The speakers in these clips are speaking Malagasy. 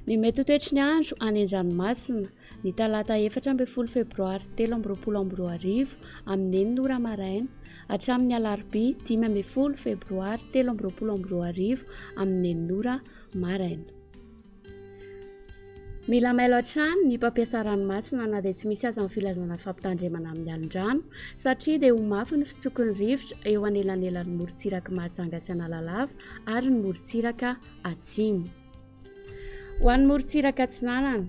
Ny mety ho toetry ny andro any an-dranomasina, ny talata 14 febroary 2023 amin'ny enina ora maraina hatramin'ny alarobia 15 febroary 2023 amin'ny enina ora maraina. Mila mailo hatrany ny mpampiasa ranomasina na dia tsy misy aza ny filazana fampitandremana amin'ny alin-drano satria dia ho mafy ny fitsoky ny rivotra eo anelanelan'ny morontsirak'i Mahajanga sy Analalava ary ny morontsiraka atsimo. Ho an'ny morontsiraka atsinanana,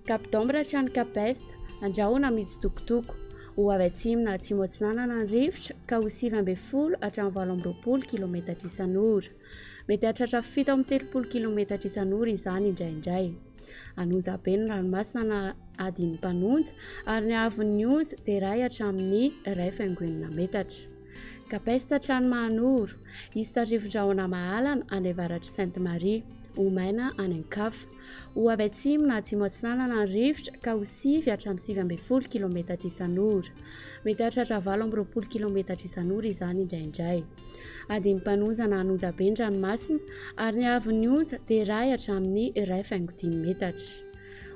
Cap d'Ambre hatrany Cap Est, andrahona mitsitokotoko. Ho avy atsimo na atsimo atsinanana ny rivotra ka ho 19 hatramin'ny 28 kilometatra isan'ora. Mety hahatratra 37 kilometatra isan'ora izany indraindray. An'onja be ny ranomasina na adin'ny mpanonja ary ny haavon'ny onja dia iray hatramin'ny 1,6 metatra. Cap Est hatrany Mahanoro, hisy tandrifin-drahona mahalana any avaratr'i Sainte Marie, ho maina any an-kafa. Ho avy atsimo na atsimo atsinanana ny rivotra ka ho sivy hatramin'ny 19 kilometatra isan'ora. Mety hahatratra 28 kilometatra isan'ora izany indraindray. Adin'ny mpanonja na an'onja be ny ranomasina ary ny haavon'ny onja dia iray hatramin'ny 1,5 metatra.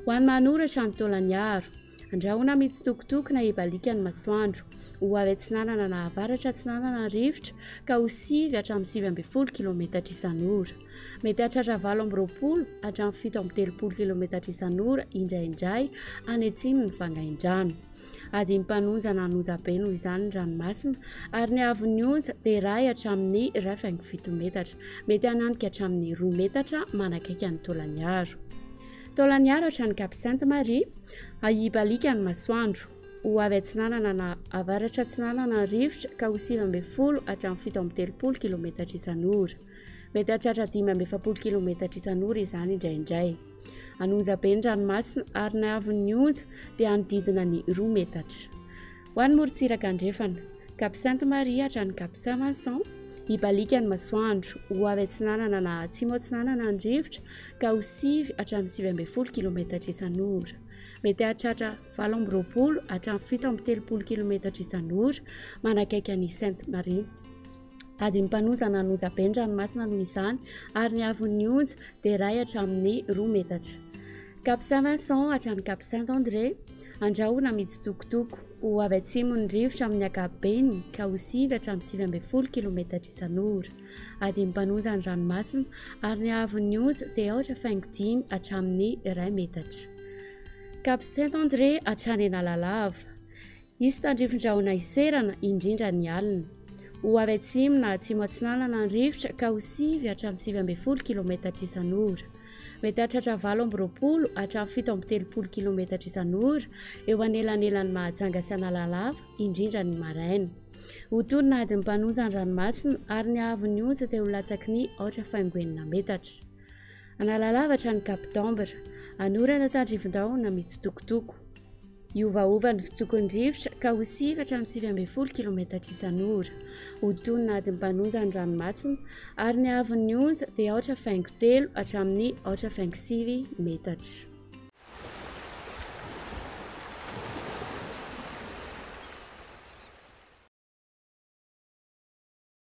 Ho an'ny Mahanoro hatrany Taolagnaro, Andrahona mitsitokotoko na hibaliaka ny masoandro. Ho avy atsinanana na avaratra atsinanana ny rivotra ka ho sivy hatramin'ny 19 kilometatra isan'ora. Mety hahatratra 28 hatramin'ny 37 kilometatra isan'ora indraindray any atsimo ny vangaindrano. Adin'ny mpanonja na an'onja be noho izany ny ranomasina ary ny haavon'ny onja dia iray hatramin'ny 1,7 metatra. Mety hananika hatramin'ny 2 metatra manakaiky an'i Taolagnaro. Taolagnaro hatrany Cap Sainte Marie, hibaliaka ny masoandro. Ho avy atsinanana na avaratra atsinanana ny rivotra ka ho 19 hatramin'ny 37 kilometatra isan'ora. Mety hahatratra 45 kilometatra isan'ora izany indraindray. An'onja be ny ranomasina ary ny haavon'ny onja dia hanodidina ny 2 metatra. Ho an'ny morontsiraka andrefana, Cap Sainte Marie hatrany Cap Saint Vincent, hibaliaka ny masoandro, ho avy atsinanana na atsimo atsinanana ny rivotra ka ho sivy hatramin'ny 19 kilometatra isan'ora. Mety hahatratra 28 hatramin'ny 37 kilometatra isan'ora manakaiky an'i Sainte Marie. Adin'ny mpanonja na an'onja be ny ranomasina noho izany ary ny haavon'ny onja dia iray hatramin'ny 2 metatra. Cap Saint Vincent hatrany Cap Saint André, andrahona mitsitokotoko. Ho avy atsimo ny rivotra amin'ny ankapobeny ka ho sivy hatramin'ny 19 kilometatra isan'ora. Adin'ny mpanonja ny ranomasina ary ny haavon'ny onja dia aotra faingo dimy hatramin'ny iray metatra. Cap Saint André hatrany Analalava. Hisy tandrifin-drahona hiserana, indrindra ny alina. Ho avy atsimo na atsimo atsinanana ny rivotra ka ho sivy hatramin'ny 19 kilometatra isan'ora. Mety hahatratra 28 hatramin'ny 37 kilometatra isan'ora eo anelanelan'i Mahajanga sy Analalava, indrindra ny maraina. Ho toy ny adin'ny mpanonja ny ranomasina ary ny haavon'ny onja dia ho latsaky ny aotra faingo enina metatra. Analalava hatrany Cap d'Ambre. Anorana tandrifin-drahona mitsitokotoko. Hiovaova ny fitsoky ny rivotra ka ho sivy hatramin'ny 19 kilometatra isan'ora. Ho toy ny adin'ny mpanonja ny ranomasina ary ny haavon'ny onja dia aotra faingo telo hatramin'ny aotra faingo sivy metatra.